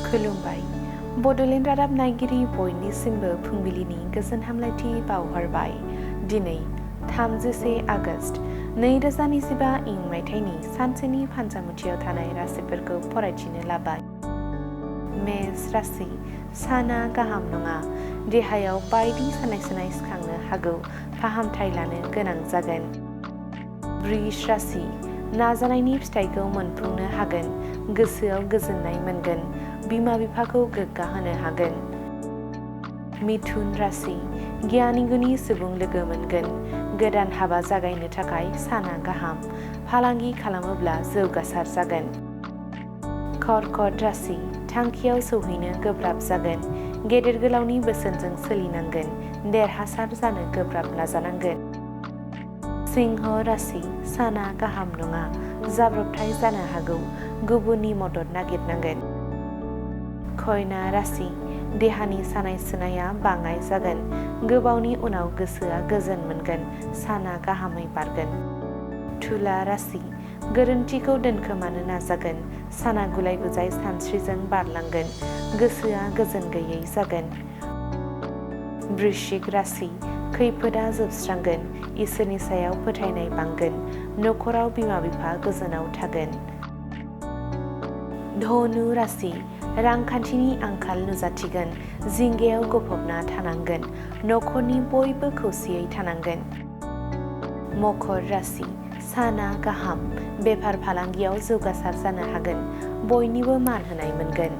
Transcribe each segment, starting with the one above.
खुलुमबाय बड'लेण्ड रादाब नायगिरि बयनिसिमबो फुंबिलिनि गोजोन हामलायथि बावहरबाय। दिनै 31 आगस्ट 2025 इं मायथाइनि सानसेनि फान्जामुथियाव थानाय राशिफोरखौ फरायथिनो लाबाय। मेष राशि साना गाहाम नङा, देहायाव बायदि सानाय सुनाय सिखांनो हागौ, फाहामथाय लानो गोनां जागोन। वृष राशि नाजानायनि फिथाइखौ मोनफुंनो हागोन, गोसोआव गोजोननाय मोनगोन, बिमा बिफाखौ गोग्गा होनो हागोन। मिथुन राशि गियानि गुणी सुबुं लोगो मोनगोन, गोदान हाबा जागायनो थाखाय साना गाहाम, फालांगि खालामोब्ला जौगासार जागोन। कर्कट राशि थांखियाव सौहैनो गोब्राब जागोन, गेदेर गोलावनि बोसोनजों सोलिनांगोन, देरहासार जानो गोब्राब नाजानांगोन। सिंह राशि साना गाहाम नङा, जाब्रबथाय जानो हागौ, गुबुननि मदद नागिरनांगोन। कन्या राशि देहानि सानाय सुनाया बाङाय जागोन, गोबावनि उनाव गोसोआ गोजोन मोनगोन, साना गाहामै बारगोन। तुला राशि गोरोन्थिखौ दोनखोमानो नाजागोन, साना गुलाय गुजाय सानस्रिजों बारलांगोन, गोसोआ गोजोन गैयै जागोन। वृश्चिक राशि खैफोदा जोबस्रांगोन, इसोरनि सायाव फोथायनाय बांगोन, नखराव बिमा बिफा गोजोनाव थागोन। धनु राशि रांखान्थिनि आंखाल नुजाथिगोन, जिंगायाव गफबना थानांगोन, नखरनि बयबो खौसेयै थानांगोन। मकर राशि साना गाहाम, बेफार फालांगियाव जौगासार जानो हागोन, बयनिबो मान होनाय मोनगोन।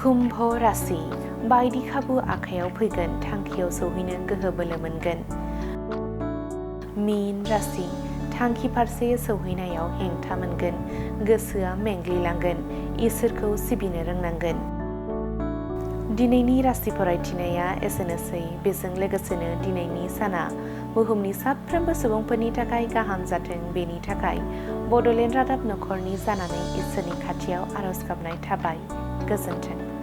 कुम्भ राशि बायदि खाबु आखायाव फैगोन, थांखियाव सौहैनो गोहो बोलो मोनगोन। मीन राशि थांखि फारसे सौहैनायाव हेंथा मोनगोन, गोसोआ मेंग्लिलांगोन, इसोरखौ सिबिनो रोंनांगोन। दिनैनि राशि फरायथिनाया एसेनोसै। बेजों लोगोसेनो दिनैनि साना बुहुमनि साफ्रोमबो सुबुंफोरनि थाखाय गाहाम जाथों, बेनि थाखाय बड'लेण्ड रादाब नखरनि जानानै इसोरनि खाथियाव आरज गाबनाय थाबाय। गोजोन्थों।